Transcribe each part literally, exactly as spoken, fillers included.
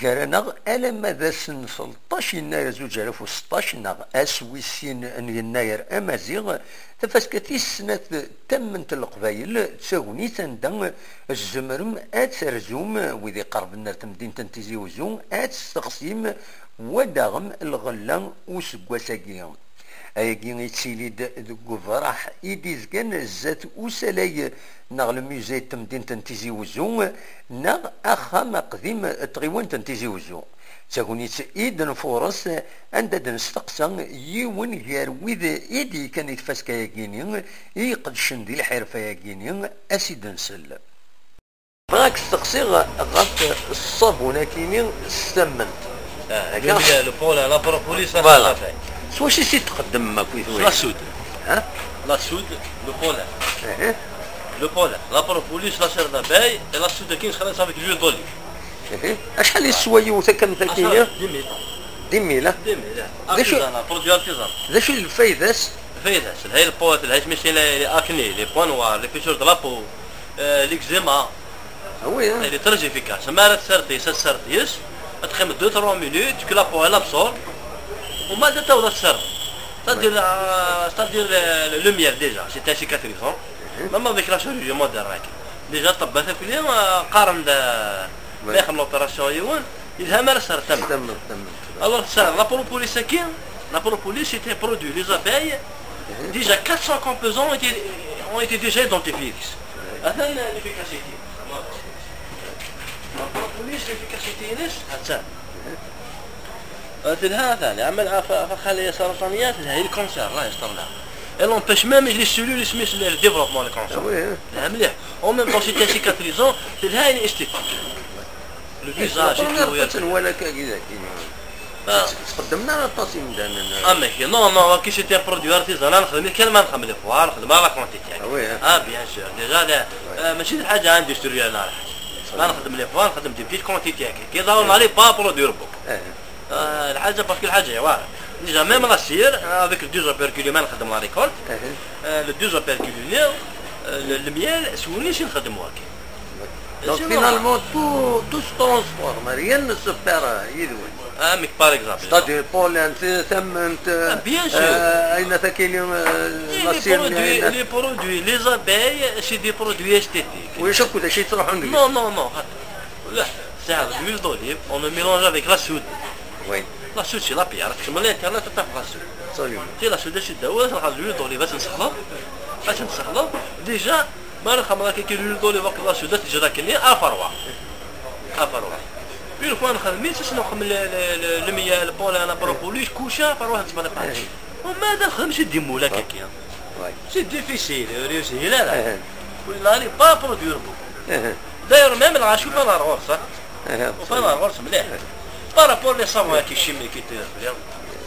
Gar-aneɣ alamma d ass n tleṭṭac yennayer zuǧ alaf u seṭṭac neɣ ass wis sin n yennayer amaziɣ, tafaska tis snat n tamemt n Leqbayel d tagnit anda tzemrem ad terzum wid iqerben ar temdint n Tizi Uzzu, ad testeqsim wa daɣen lɣella useggas-agi. Ayagi yettili-d deg ubraḥ i d-izgan zdat usalay neɣ le musée n temdint n Tizi Uzzu neɣ axxam aqdim n tɣiwant n Tizi Uzzu. D tagnit i d-nfures anda d-nesteqsa yiwen gar wid i d-yekkan i tfaska-yagini i iqeddcen di lḥirfa-yagini, a s-id-nsel. Bɣiɣ ad k-steqsiɣ ɣef ṣṣabun-akini s tamment. Ah, le, le paulin, la propolis, la voilà. S wacu i s-txeddmem akk i tura? La soude. Ha? La soude, le paulin. Ihi. Le paulin, la propolis, la cire d'abeille et la soude qui se avec l'huile d'olive. Ihi. Acḥal yeswa yiwet akka am takini? Dix mille. Dix mille, ah? Dix mille, ah. D acu, artisanal, produit artisanal. D acu i d lfayda-s? Lfayda-s, telha i lpeau, telha i tmisin, les, les acnés, les points noirs, les fissures de la peau, euh, l'eczéma. Ah oui, hein. Elle est très efficace. Ma ara tserreḍ yes, ad tserreḍ yes, ad teqqimeḍ deux trois minutes, que la peau elle absorbe, u ma ad taweḍ ad tserreḍ. C'est-à-dire, euh, c'est-à-dire le, le, le miel déjà, c'est un cicatrisant. Même avec la chirurgie moderne, déjà, ṭṭebbat akk-, euh, qqaren-d, euh, ma ixdem l'opération yiwen, yelha ma ara tserreḍ tamment. Tamment, tamment. Alors, ça, la propolis-agi, la propolis, c'est un produit, les abeilles, déjà quatre cents composants ont été, ont été déjà identifiés. Atan l'efficacité. La propolis, l'efficacité-ines, atan. آه، تلها ثاني عمل ف-، فخلية سرطانية، تلها هي الكانسير، الله يستر لها. Elle empêche même les cellules سميت le développement le cancer. Oui, hein. تلها مليح. En même temps, c'est un cicatrisant, تلها هي l'esthétique. Le visage et tout, ولا كذا. آه. تخدمنا على الطاسي مدانا. Ah, mais non, non, كي c'est un produit artisanal، نخدم كان ما نخدم les poires، نخدم على la quantité. Ah oui, hein. Ah, bien sûr. Déjà, لا، آه، ماشي حاجة industrielle، لا، لا. ما نخدم les poires، نخدم des petites quantités هكا. كي ظهر عليه pas produire beaucoup. آه، الحاجة parce que الحاجة، voilà. Déjà, même la cire, avec le deux operculus, ما نخدم la récolte. آه، le deux operculus، آه، le, le miel، سوني شي نخدم واكي. Donc, finalement, tout, tout se transforme, rien ne se perd, euh, يدوي. Ah, mais par exemple. C'est-à-dire, pollen, c'est, tamment, euh, bien sûr. Euh, أين تكيني, euh, la cire, les produits, les produits, les abeilles, c'est des produits esthétiques. Oui, شكو ذا شيء تروح عندك. Non, non, non. لا، c'est l'huile d'olive, on le mélange avec la soude. Oui. La soude, c'est la pierre. تكمل الانترنت وتعرف la soude. Absolument. C'est la soude, c'est الدواء، نخرج l'huile d'olive، باش نسخلط، باش نسخلط. Déjà، ما نخمر هكا كي l'huile d'olive وقت la soude، تجي راك لي افروع. افروع. Une fois نخدم، mais c'est نخدم le, le, le, le miel, le pollen, la propolis، كلشي افروع، تسمى la partie. وما هذا نخدم شي دي مول هكاكيا. C'est difficile، يسهل هذا. ولا راني با برودوي ربو. D'ailleurs même الغاشي وفان الغرس، ها؟ وفان الغرس مليح. Par rapport les savons كي chimiques كي تي.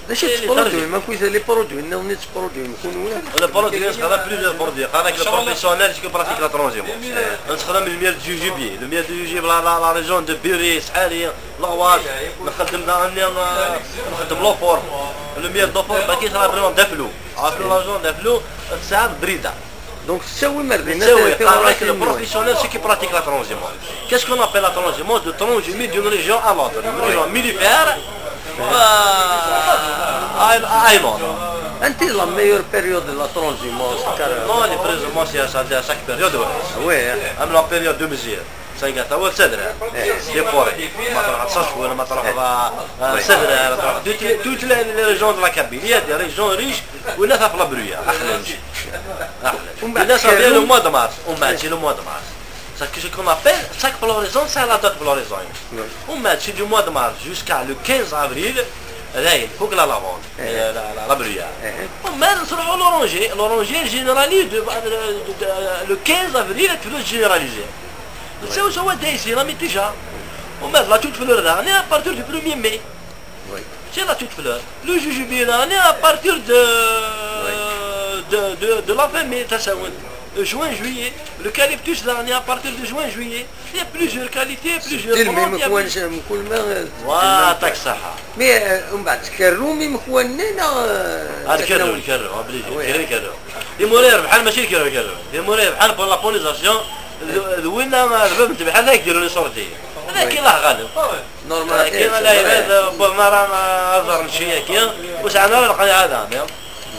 لا شي برودوي، ما كويس les produits، نو نيت برودوي نكون ولا. Le produit، نستخدم plusieurs produits. قالك le professionnel كي pratique la transhumance. نستخدم le miel de jojobier، le miel de jojobier، la, la, la région de Bure، سحاري، l'Oise. نخدم دار، نخدم l'Eau Forte. Le miel d'Eau Forte، كي صرا بريون دافلو. عارف la région دافلو، تسعة بريدة. Donc تساوي مردين. تساوي، قال لك le professionnel c'est qui pratique la transhumance. Qu'est-ce qu'on appelle la transhumance? De transhumer d'une région à l'autre. Une région mellifère, euh, à, à une autre. أنت la meilleure période de la transhumance, car... Non, les transhumances, c'est à chaque période, ouais. Oui, hein. Même la période de mesure. سانكاتا والسدرة. إيه. لي فوري. ما تروح تصف ولا ما تروح، آه، آه، سدرة، تروح toutes les, toutes les, les régions de la Kabylie، des régions riches، ولا في la bruyère، أحلى شيء. أحلى. ومن بعد ولا صافي كانوا le mois de mars، ومن بعد c'est le mois de mars. Ça, ce qu'on appelle chaque floraison, c'est la date floraison. ومن بعد c'est du mois de mars jusqu'à le quinze avril، راهي فوق la lavande، إيه. La, la, la bruyère. إيه. ومن بعد نروحوا l'oranger، l'oranger généralise de, de, de, de, le quinze avril، tu peux généraliser. C'est, c'est, c'est déjà. ومن بعد la toute fleur داغني à partir du premier mai. Oui. C'est la toute fleur. Le jujubier داغني à partir de, de, de, de la fin mai، تساوي. Juin, juillet. L'eucalyptus داغني à partir de juin, juillet. Il y a plusieurs qualités, plusieurs plantes, il y a plusieurs. من كل ما. ويعطيك الصحة. Mais, euh، ومن بعد تكروا مي مكوانين، آه، نكروا، نكروا، obligé، oui. نكروا، نكروا. Les molaires بحال ماشي نكروا، نكروا. Les molaires بحال pour la pollinisation، ذ-، ذوينا الباب نتبعها لا يديروا les sorties. Akka الله غالب. Normal. Kima la ibad, bon, ma rah aẓar n cci-agi, ur sɛan ara lqayeɛ ad ɛni.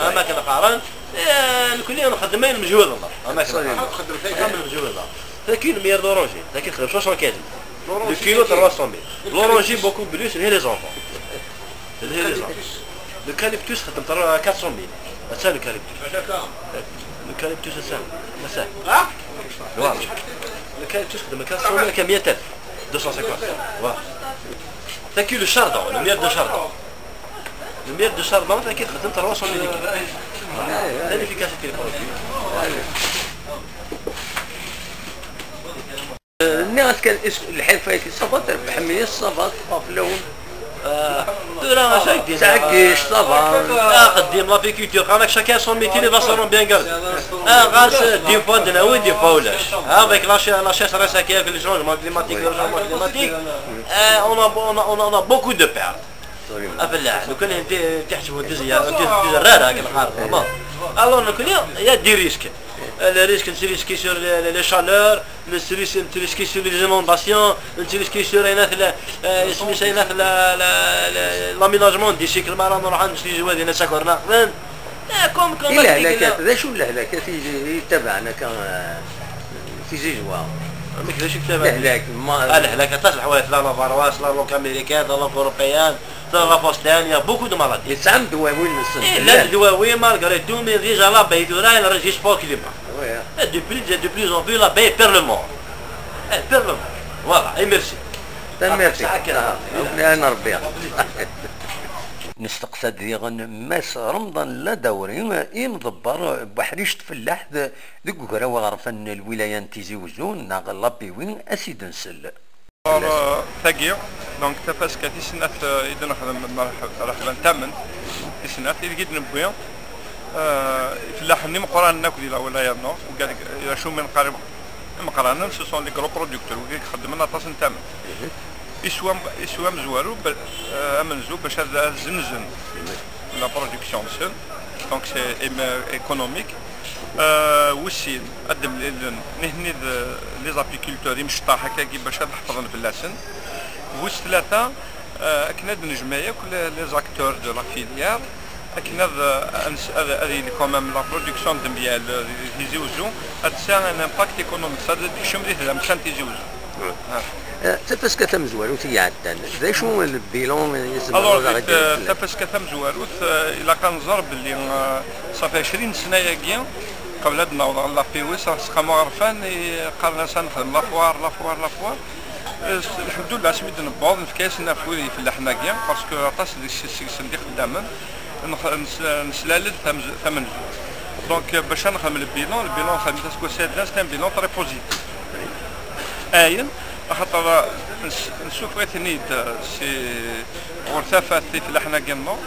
Ama akken qqaren, eh, nekni nxeddem ayen mejhud Allah. Ama akken qqaren. Nxeddem lmejhud Allah. Tagi, lumière d'oranger, tagi txeddem soixante-quinze. Le kilo trois cent mille. L'oranger beaucoup plus, les enfants. Lhi les enfants. L'eucalyptus xeddem quatre cent mille. Atta l'eucalyptus. L'eucalyptus atta. Atta. Voilà. L'eucalyptus xeddem quatre cent mille, كمية ألف. Deux cent cinquante. Voilà. Tagi le chardon, le miel de chardon. Le miel de chardon, tagi txeddem trois cent mille. Voilà. Tagi l'efficacité du produit. Nniɣ-as kan is-, lḥirfa-agi, ça va, trebḥem-iyi, ça va, teffeɣ fell-awen. Ah, tura acu ak-d-yenna? Ttɛeggic, ça va. Axeddim, l'apiculture, qqaren-ak chacun son métier, les vaches seront bien gardées. Ah, ɣas, euh, des fois d-nawi, des fois ulac. Ah, avec la ch-, la sécheresse-agi, avec le changement climatique, le changement climatique, euh, on a, on a, on a, on a beaucoup de pertes. Afellaḥ, lukan inti, inti ḥesbu tizya, inti tizrara, akken qqaren, bon. Alors, nekni, il y a des risques. Le risque, nettrisqi sur les, les, les chaleurs, nettris-, nettrisqi sur les inondations, nettrisqi sur, euh, isem-is, la, la, la, l'aménagement des cycles marins, nruḥ ad nesli zwa dinna s akerna. Eh, comme, comme I lehlakat, d acu n lehlakat i, i yettabaɛen akka, eh, tizizwa? Amek d acu i yettabaɛen? Lehlak, ma- Ah, lehlak, aṭas n leḥwayej, la, la varroise, la langue américaine, la langue européenne, la, la fausse, il y a beaucoup de maladies. Yesɛan ddwawi-nsen. Eh, llan ddwawi, malgré tout, mais déjà la baie tura, elle résiste pas au climat. Oui, hein. Et de plus, de plus en plus, la baie perd le mort. Elle perd le mort. Voilà, et merci. Tanemmirt-ik. Saɛa kan. Ah, Rebbi. Nesteqsa-d diɣen Mass Remḍan Ladawri, imḍebber n Buḥric Tfellaḥt deg ugraw aɣerfan n lwilaya n Tizi Uzzu, neɣ l'A P W, a s-id-nsel. Alors, euh, tagi, donc, tafaska tis snat, euh, i d-nexdem, mreḥ-, mreḥba n tamen, tis snat, ideg i d-newwi, euh, ifellaḥen imeqqranen akk di lawilaya-nneɣ, ugar deg, d acu mi neqqar imeqqranen, ce sont les gros producteurs, wigi i ixeddmen aṭas n tamen. Iswa, iswa amezwaru, ba-, euh, amenzu, bac ad, ad zzenzen la production-nsen. Donc, c'est éme-, économique. Euh, wis sin, ad d-mlilen, nitni d les apiculteurs, imecṭaḥ akkagi, bac ad ḥefḍen fell-asen. Wis tlata, euh, akken ad nejmeɛ akk les, les acteurs de la filière, akken ad, euh, ad nes-, ad, ad yili quand même la production de miel, euh, di Tizi Uzzu, ad tesɛu un impact économique, c'est-à-dire ad tekcem di tdamsa n Tizi Uzzu. Ah. Eh, tafaska tamezwarut i iɛeddan, d acu n lbilan i tzemreḍ Alors, ad aɣ-d-, eh, tafaska tamezwarut, eh, ilaq ad nẓer belli, eh, ṣafi ɛecrin sna-agi, qbel ad d-naweḍ ɣer l'A P W, s Axeṣṣar Aɣerfan, i qqaren-as ad nexdem la foire, la foire, la foire. Eh, s-, lḥemdullah, asmi d-newweḍ, nefka-yasen afud i ifellaḥen-agi, parce que aṭas deg-s, seg-sen d ixeddamen. Nx-, nes-, neslalel tamz-, tamenzut. Donc, euh, bac ad nexdem le bilan, le bilan nxedm-it aseggas iɛeddan, c'est un bilan très positif. Ayen, axaṭer, euh, nes-, nessufeɣ-iten-id, euh, si ɣur tafat tifellaḥin-agi-nneɣ.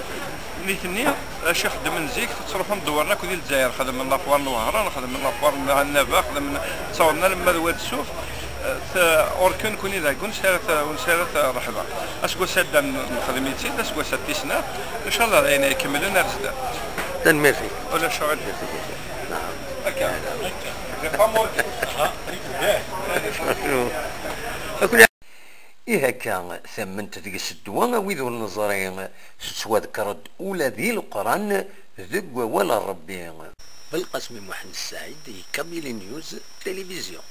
Nitni, acu i xeddmen zik, ttruḥun dewren akk di Lezzayer, xedmen la foire n Wehran, xedmen la foire n Ɛennaba, xedmen, ttawḍen alamma d Wad Suf. T-, ur ken-, kuni d agun, sɛiɣ ta-, ur nesɛi ara ta-, ṛṛeḥba. Aseggas-a d-, nexdem-itt-id, aseggas-a d tis snat, ncallah d ayen ay ikemmlen ar zdat. Tanemmirt-ik. Ulac aɣilif. Akka. J'ai pas manqué. Ihi akka, tamment deg-s ddwa, a wid ur neẓri, tettwaḍekker-d ula di Leqran deg wawal n Ṛebbi. Belqasem Muḥend Ssaɛid, Kabili News, Télévision.